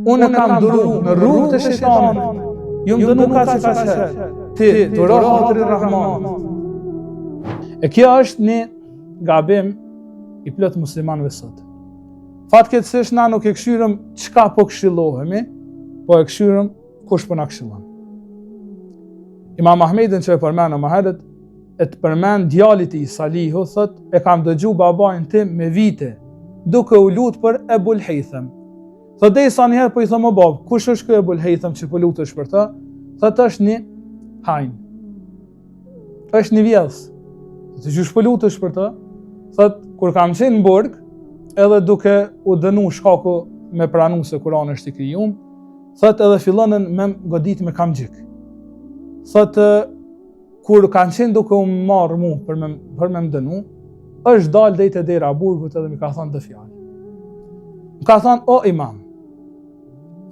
Unë kam duru në rrugë të shejtanit. Jom dënu kaq e kaq herë. Ti, duro hatri Rahmanit. E kjo është një gabim i plot muslimanëve sot. Fatkeqësisht na nuk e kshyrëm çka po këshillohemi, po e kshyrëm kush po na këshillon. Imam Ahmedin që e përmendëm më herët, e të përmend djali i tij Salihu, thot, e kam dëgju babain tim me vite, duke u lut për Ebul Hejthem. Thot, derisa njëherë po i thom o babë, kush është ky Ebul Hejthem që po lutesh për të? Thot, është një hajn. është një vjedhës. Thot, qysh po lutesh për të? Thot, kur kam qenë në burg, edhe duke u dënu shkaku me pranu se Kurani është i krijum, thot edhe fillonën me më godit me kamxhik. Thot, kur kanë qenë duke u marrë mu për me, për me më dënu, është dalë deri te dera e burgut edhe m'i ka thonë dy fjalë. Më ka thonë, o imam,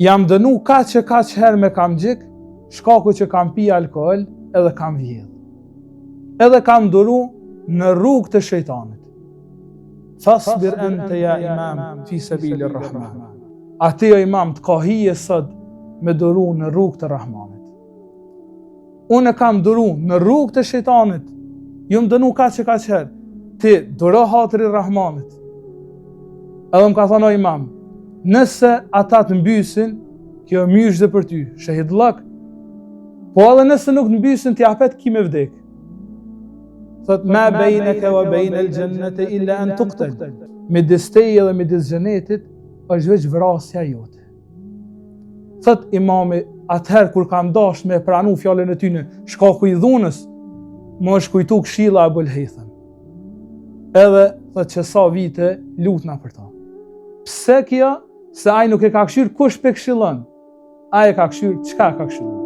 jam dënu kaq e kaq herë me kamxhik, shkaku që kam pi alkohol edhe kam vjedh. Edhe kam duru në rrugë të shejtanit. Fasbir ente ja imam fi sebili rrahman. A ti o imam të ka hije sot me duru në rrugë të Rahmanit. Unë kam duru në rrugë të shejtanit. Jom dënu kaq e kaq herë. Ti duro hatri Rahmanit. Edhe më ka thonë o imam, nëse ata të mbysin, kjo myzhde për ty, shehidllëk. Po edhe nëse nuk të mbysin, ti apet ki me vdek. Thot, ma bejneke ve bejnel xhenneti illa en tuktel. Midis teje dhe midis xhenetit, është veç vrasja jote. Thot imami, atëherë kur kam dasht me pranu fjalën e tyne, shkaku i dhunës, më është kujtu këshilla e Ebul Hejthem. Edhe, thot që sa vite, lutna për ta. Pse kjo? Se ai nuk e ka këshyrë, kush pe këshillon? Ai e ka këshyrë, çka ka këshillu?